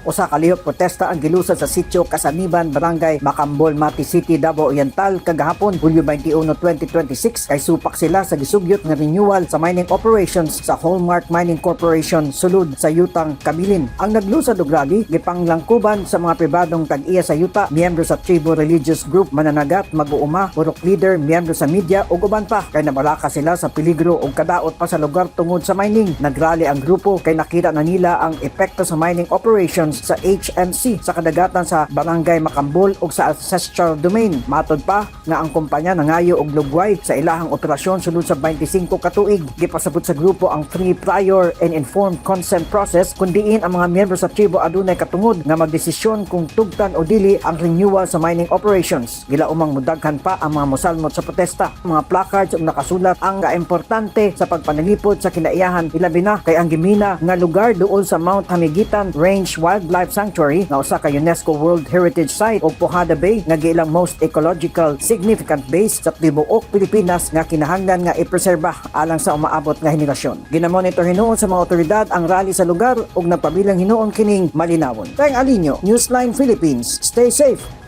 Usa ka lihok protesta ang gilusad sa sitio Kasaniban, Barangay Macambol, Mati City, Davao Oriental kagahapon, Hulyo 21, 2026, kay supak sila sa gisugyot nga renewal sa mining operations sa Hallmark Mining Corporation sulod sa yutang kabilin. Ang naglusad og rally gipanglangkuban sa mga pribadong tag-iya sa yuta, miyembro sa tribo religious group, mananagat, mag-uuma, purok leader, miyembro sa media ug uban pa, kay nabalaka sila sa peligro ug kadaot pa sa lugar tungod sa mining. Nagrally ang grupo kay nakita na nila ang epekto sa mining operations sa HMC sa kadagatan sa Barangay Macambol ug sa ancestral domain. Matod pa nga ang kumpanya nangayo og lugway sa ilahang operasyon sulod sa 25 ka tuig. Gipasabot sa grupo ang free, prior and informed consent process, kun diin ang mga miyembro sa tribo adunay katungod nga magdesisyon kung tugtan o dili ang renewal sa mining operations. Gilaumang mudaghan pa ang mga mosalmot sa protesta. Mga placards ug nakasulat ang kaimportante sa pagpanalipod sa kinaiyahan, ilabi na kay ang gimina nga lugar duol sa Mount Hamiguitan Range Wildlife Sanctuary nga usa ka UNESCO World Heritage Site, ug Pujada Bay nga giilang most ecological significant base sa tibuok Pilipinas nga kinahanglan nga ipreserba alang sa umaabot nga henerasyon. Ginamonitor hinuon sa mga otoridad ang rally sa lugar ug nagpabiling hinuon kining malinawon. Teng Alinyo, Newsline Philippines. Stay safe.